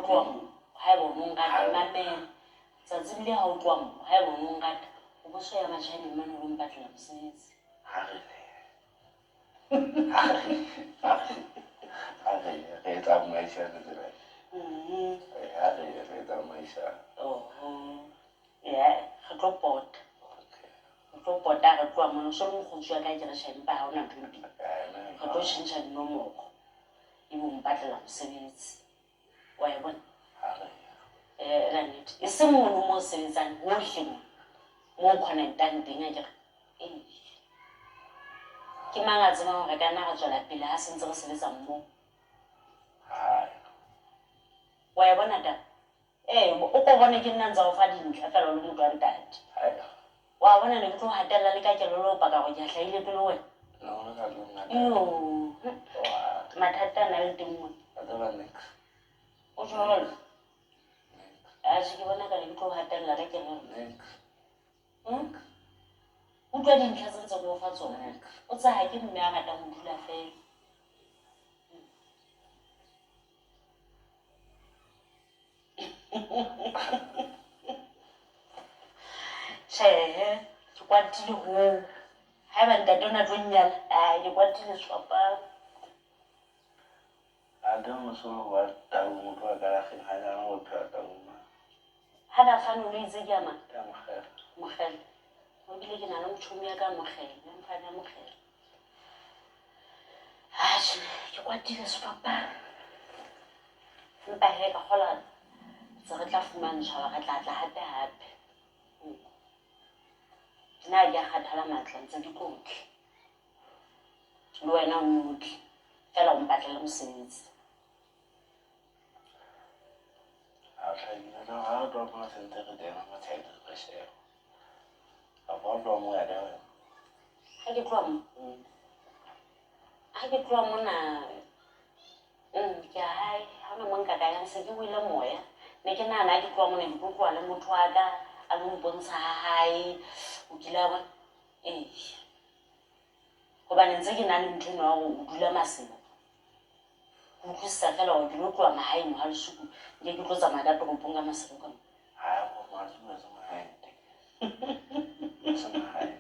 tloha mo, haeba o no nrata, mamela. Tsatsing le ha o tloha mo, haeba o no nrata, o bo so ya Matjhaeneng mane o lo mpatlela mosebetsi. Ha re ha re ha re ha re re tsamaisane tsela e. Ha re re tsamaisane. Oho. Ya, re tlo pota. Re tlo pota ha re tloha mona. O so le mokgotsi wa ka ke re tjhe, empa ha hona ntho e mpe. Re tlo tjhentjha dinomoro. Ebe o mpatlela mosebetsi. Wa e bona? Eh, ka nnete. E seng mono mo o sebetsang hohle mo. Mo o connectang teng akere. Ee. Ke mang a tsebang hore ka nna ra tswela pele ha se ntse re sebetsa mmoho? Wa e bona taba? Ee, o ko bone ke nna ntse o fa dintlha fela o le motho wa ntate. Wa bona ne ke tlo hatella le ka kelello ho paka hore ke a hlahile pele ho wena. Yo, mathata a na le teng mona. O jwalo. Atjhe ke bona ka ne ke tlo hatella ka kelello. Utlwa dintlha tse ntse ke o fa tsona. O tsaya ha ke mme a ratang ho dula fela. Tjhehe, ke kwatile hoo. Haeba ntate o na tlo nnyala, ai ke kwatile sefapano. Ate mosolo wa Taung o tloha kalafeng ha jana o phela Taung ma. Ha na fane o no itse ke ya mang? Ya Mokgele. Mokgele. O bile ke na le motjhomi ya ka Mokgele, ya mfane ya Mokgele. Atjhe, ke kwatile sefapano. Empa he ka kgola se re tla fumantshwa re tla tla hape hape. Nna ha ke a kgathala matla ntse ke tlo tla. Le wena o tle. Feela o mpatlele mosebetsi. Ha o hlakile jwang ha re tloha mona sentse re kena matshedi re sheba. Kapa o tloha moo ya kae wena? Ha ke tloha mo. Ha ke tloha mona ke ya hae. Ha hona mo nka ka yang se ke wele moya. Ne ke nahana ha ke tloha mona ke tlo tloha le motho wa ka a lo mpontsha ha hae. O kile wa bona? Ee. Hobane ntse ke na le ntho eno ya hore o dula Maseru. Ke utlwisisa feela hore ke lo tloha mahaeng ha Lesuku nke ke tlo tsamaya ka toropong ka Maseru ka mo. Ha bo Maseru ha se mahaeng teng. Ha se mahaeng.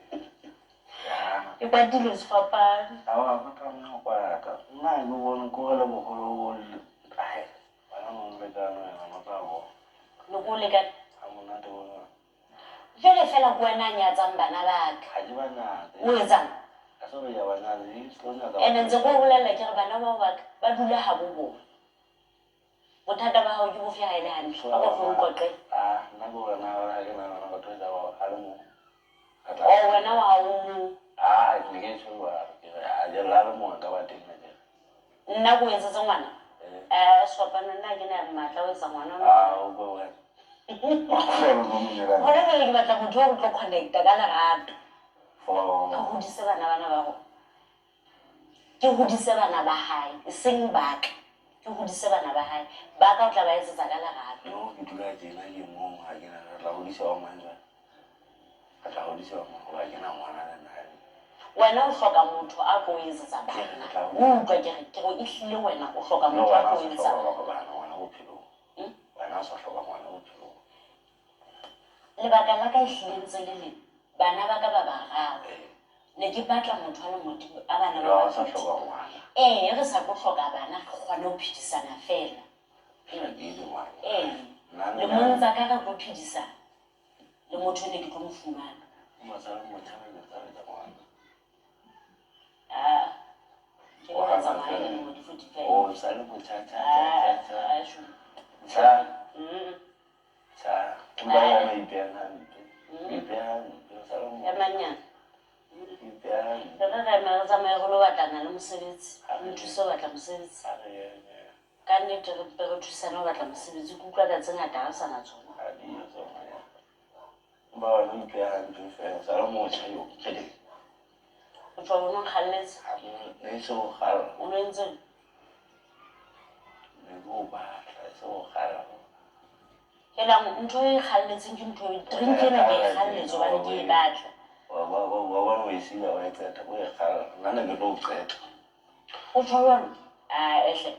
Ke kwatile sefapano. Ha wa ba tlameha ho kwata. Nna ha ke bone ke hore le boholo bo hai wena no nlekane wena no tla bona. Ne ke o lekane? Ha monate bo jwang? Jwale feela ke wena a nyatsang bana ba ka. Ha ke ba nyatse. O etsang? Ha se hore ke a ba nyatsa, ke tlo nyatsa Ene ntse ke o bolella ke re bana bao ba ka ba dula habo bona. Bothata ba hao ke bofe ha e le hantle? A ko hle o nqoqele. Ah, nna ke hore na ha ke nahana batho ba etsa a le mong. Oh, wena wa hao o mong. Ah, ne ke tjho jwalo. Ke re ha ke la le mong a ka ba teng akere. Nna ke o etsetse ngwana? Eh, sefapano nna ha ke na matla a ho etsa ngwana. Ah, o bue wena. Hona jwale ke batla motho o re tlo connecta ka lerato. Re hodise bana bana ba rona. Ke hodise bana ba hae, eseng ba ka. Ke hodise bana ba hae. Ba ka o tla ba etsetsa ka lerato. No, ke dula tjena ke mong ha ke na re tla hodisa wa mang jwale? Re tla hodisa wa mang hoba ha ke na ngwana le nna. Wena o hloka motho a tlo o etsetsa bana. O utlwa ke re ke re ehlile wena o hloka motho a tlo o etsetsa bana. Bana ngwana bophelong. Wena o sa hloka ngwana bophelong. Lebaka la ka ehlile ntse le le bana ba ka ba bararo. Ne ke batla motho a le modimo a bana ba o sa hloka ngwana. Ee, re sa tlo hloka bana re kgone ho phedisana fela. Ee. Lemong tsa ka re tlo phedisana le motho ne ke tlo mo fumana. Ah, ke le ka tsamaya dilemo di 45. O sa le motjha tjha tjha tjha. Ah, sure. Tjha. Tjha. Empa wena o ipeha hampe. O ipeha hampe o sa le motjha. Emanyana. O ipeha hampe. Re re re re tsamaye re lo batlana le mosebetsi. O nthuse ho batla mosebetsi. Ha re eme. Ka nnete re mpe re thusane ho batla mosebetsi. Ke utlwa ka tse ngata ha re sa na tsona. Ha di yo tsona ya. Empa wena o ipeha hampe fela. O sa le motjha yo. Kgele. O tswa o no nkgalletse. Ne e se ho kgalla. O no entseng? Ne ke o batla e se ho kgalla. Helang ntho e kgalletseng ke ntho e drink ena ke e kgalletse hobane ke e batla. Wa bona o e sila wa e qeta o e kgalla. Nna ne ke tlo o qeta. O tjho jwalo? Ah, ehle.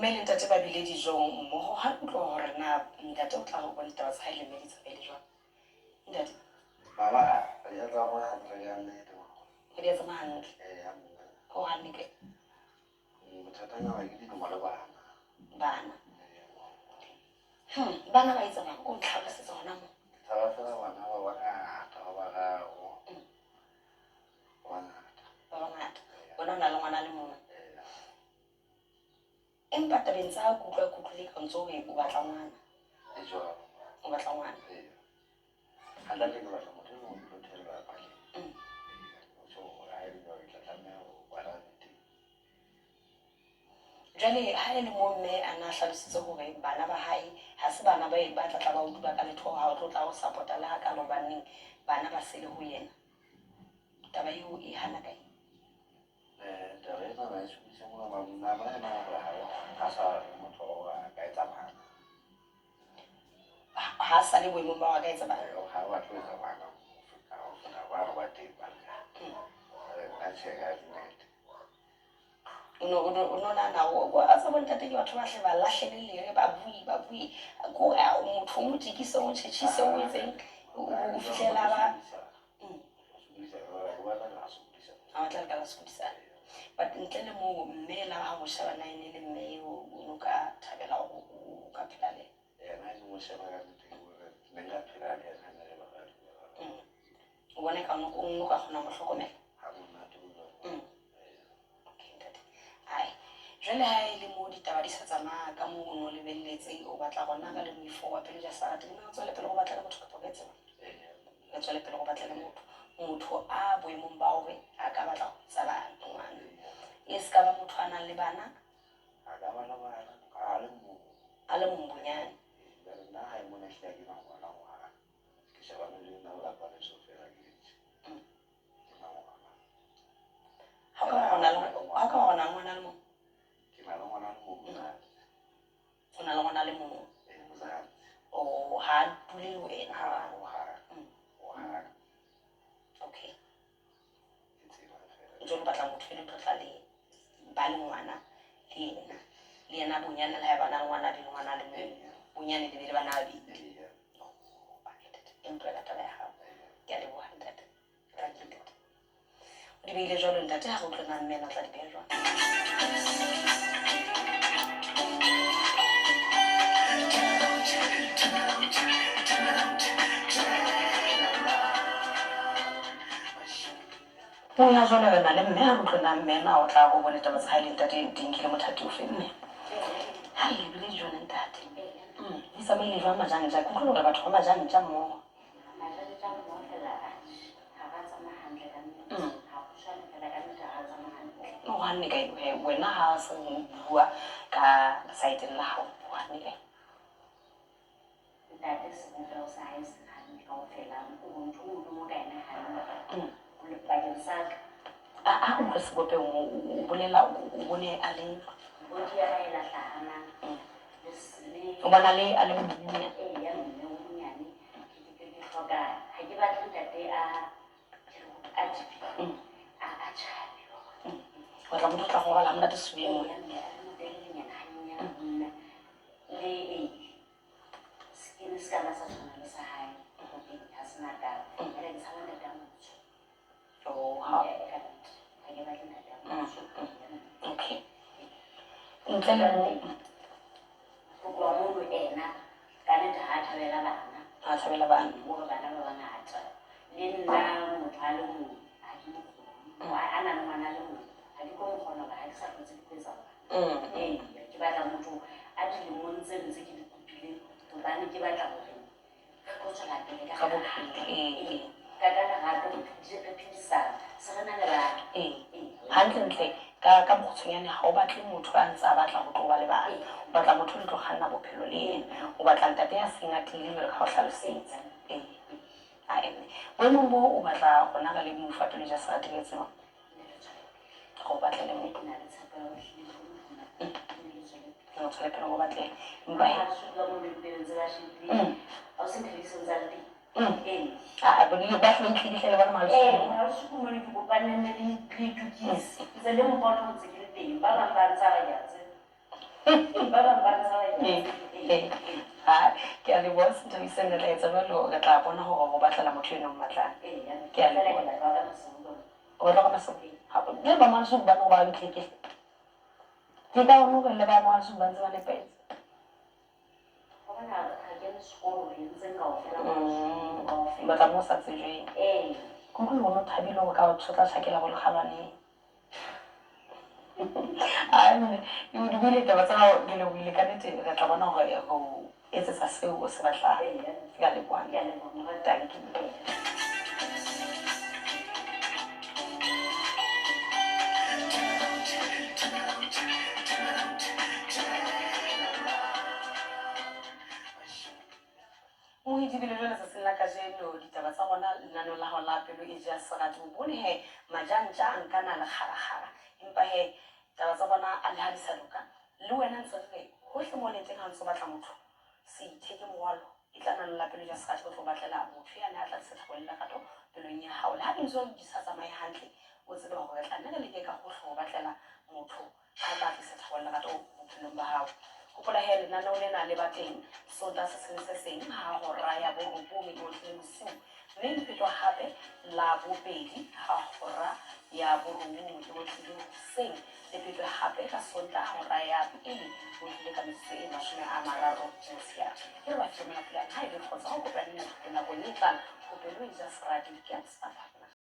Mme le ntate ba bile dijong mmoho. Ha re utlwa hore na ntate o tla re o bone ditaba tsa hae le mme di tsamaile jwang. Ntate. Mama, di a tsamaya hantle ka nnete. Di a tsamaya hantle. Ee, ya mme. Ho hanne ke. Bothatanyana ke dilemo le bana. Bana. Bana ba etsa bang? O ntlhalosetsa hona moo. Ke tshaba fela bana ba bangata, ba bararo. Ba bangata. Ba bangata. Wena o na le ngwana a le mong. Empa tabeng tsa ke utlwa ke utlwile ka ntse o re o batla ngwana. E jwalo. O batla ngwana. Ee. Hantle ke batla motho e mong o tlo theha lelapa le. O tjho hore ha e le jwalo ke tla tlameha ho bana le teng. Jwale ha e le mo mme a na hlalositse hore bana ba hae ha se bana ba ba tla tla ba o duba ka letho ha o tlo tla o support-a le hakalo hobaneng bana ba sele ho yena. Taba eo e hana kae? Taba ena na e sokodisa mona mama ena hore ha sa le motho wa hore a ka etsa bana. Ha sa le boemong ba hore a ka etsa bana. Ha batle ho etsa bana ho feta bana ba teng ba ka. Nna tjhe ka nnete. O no nahana a tseba ntate ke batho ba hle ba lahlele lere ba bue ba bue ko motho o mo tjekise o tjhetjhise o etseng o fihlela ba ha batla le ka la sokodisana. But ntle le moo mme la ha o sheba na ene le mme eo o no ka thabela hore o ka phela le yena. Ke mo sheba ka nnete ke bone ne nka phela le yena ne le baradi ba bararo. O bona ka o no ka kgona ho mo hlokomela. Ha monate o jwalo. Okay ntate. Ai, jwale ha e le mo ditaba di sa tsamaya ka moo o no lebelletse o batla rona ka le moifo wa pelo ja sarate mme o tswele pele go batla le motho kapa o ka etseng? Re tswele pele go batla le motho. Motho a boemong ba hore a ka batla ho etsa bana ngwana. E se ka ba motho a nang le bana. A ka ba le bana a le mong. A le mong bonyane. Jwale nna hae mona ehlile ha ke na ngwana hohang. Ke shebane le nna lelapa leso fela ke etse. Ke na ngwana. Ha ka ba hona le ha ka ba hona ngwana le mong. Ke na le ngwana le mong mosadi. O na le ngwana le mong. Ee, mosadi. O ha dule le wena. Ha hohang. Hohang. Okay. Ke tseba fela. Ntse o batla motho e le tlotla le ba le ngwana le yena. Le yena bonyane le ha ba na le ngwana le ngwana le mong. Bonyane le be le bana ba babedi. E utlwela taba ya hao. Ke a leboha ntate. Thank you ntate. O di beile jwalo ntate ha re utlwe na mme ena o tla di beha jwang. Puong ya jwale re na le mme ha re utlwe na mme ena o tla bo bone taba tsa hae le ntate di nkile mothati ofe mme. Hai le bile dijong ntate. Di tsamaile jwang majantja? Ke utlwile hore batho ba majantja mmoho. Majantja mmoho fela ha ra tsamaya hantle ka nnete. Ha ho tshwane fela ka nnete ha ra tsamaya hantle. O hanne kae wena ha se o bua ka saeteng la hao o hanne kae? Ntate sebopeho sa hae se hantle kaofela. O ntho o le mo ka yena hantle. Bakeng sa ka. A utlwe sebopeho o bolela o bone a le body ya hae e lahlahana. O bona le a le monyenyane. Ee, ya mme o monyane. Ke hloka ha ke batle ntate a a dipi. A tjhabe. O tla motho o tla go robala ha monate sefubeng mona. Ee, mme a le motelelenyana hanyenyane ho nna. Le ee, skin se ka nna sa tshwana le sa hae. Ee, ha se na taba. Ene ke tshaba ntate a motsho. Oh, ha. Ee, ka nnete. Ha ke batle ntate a motsho. Okay. Ntle le moo Ho tloha mono ena ka nnete ha a thabela bana. Ha thabela bana. Hore bana ba bangata. Le nna motho a le mong ha ke mo kgone. A na le ngwana a le mong ha ke tlo mo kgona hoba ha ke sa hlotse ke tlo etsa bana. Ee, ke batla motho a dilemong tse ntse ke di kopileng hobane ke batla hore re tlo tswela pele ka Ka bophelo, ee. Ka lerato re phedisana se re na le bana. Ee. Hantlentle ka bokgutshwanyane ha o batle motho a ntse a batla ho tlo ba le bana. O batla motho le tlo kganna bophelo le yena. O batla ntate ya seng a tiile jwalo ka ha o hlalositse. Ee. Ae mme. Boemong bo o batla rona re le mofu wa pelo ja serati le tseba. Re o batle le motho. Re tswele pele go batle. Empa he. A bo ba hlile le bona mahalo. Ee, ha o mono ke kopane le le itukise. Ntse le mpona ho ntse ke le teng. Ba bang ba ntse ba ke a tseba. Ba bang ba ntshaba. Ee. Ha, ke a leboha Senthabiseng, re tla etsa jwalo, re tla bona hore go batlela motho eno o mmatlang. Ke a Fela ke leboha. batla wa ka Maseru. O batla ka Maseru? Jwale ba Maseru ba no ba ntleke. Ke ka hona hore le ba Maseru ba ntse ba nepahetse. Hobane ha kene sekolo, re entseng kaofela. O batla mo o sa tsejweng. Ee. Ke utlwile hore o thabile hore ka o tla tjhakela bo lekgalwaneng. Ai mme, ke utlwile taba tsa hao, ke lebohile ka nnete, re tla bona hore re o etsetsa seo o se batlang. Ke a leboha. Ke a leboha, moratuwa. Thank you. Ee. Mohidibile jwale tsatsing la kajeno ditaba tsa rona lenaneong la hao la Pelo e ja Serati. O bone he majantja a nkana lekgalakgala, empa he taba tsa bona a le ha di sa loka. Le wena ntse re re hohle mo leng teng ha o ntso batla motho, se itheke morwalo, e tla naneong la Pelo e ja Serati, o tlo batlela motho yane a tla tlisa thabo le lerato pelong ya hao. Le ha dintho di sa tsamaye hantle, o tsebe hore re tla nne re leke ka hohle ho batlela motho a tla tlisa thabo le lerato bophelong ba hao. Hopola he lenaneo lena le ba teng Sontaha se seng le se seng ha hora ya 9 e otlile bosiu, mme le phetwa hape la bobedi ha hora ya 9 e otlile hoseng, le phetwe hape ka Sontaha hora ya 1 e otlile ka metsotso e 30 motshehare. Ke re ba file monapulane ha e be kgotsa ho kopane motho nakong e tlang ho Pelo e ja Serati. Ke a tsapa.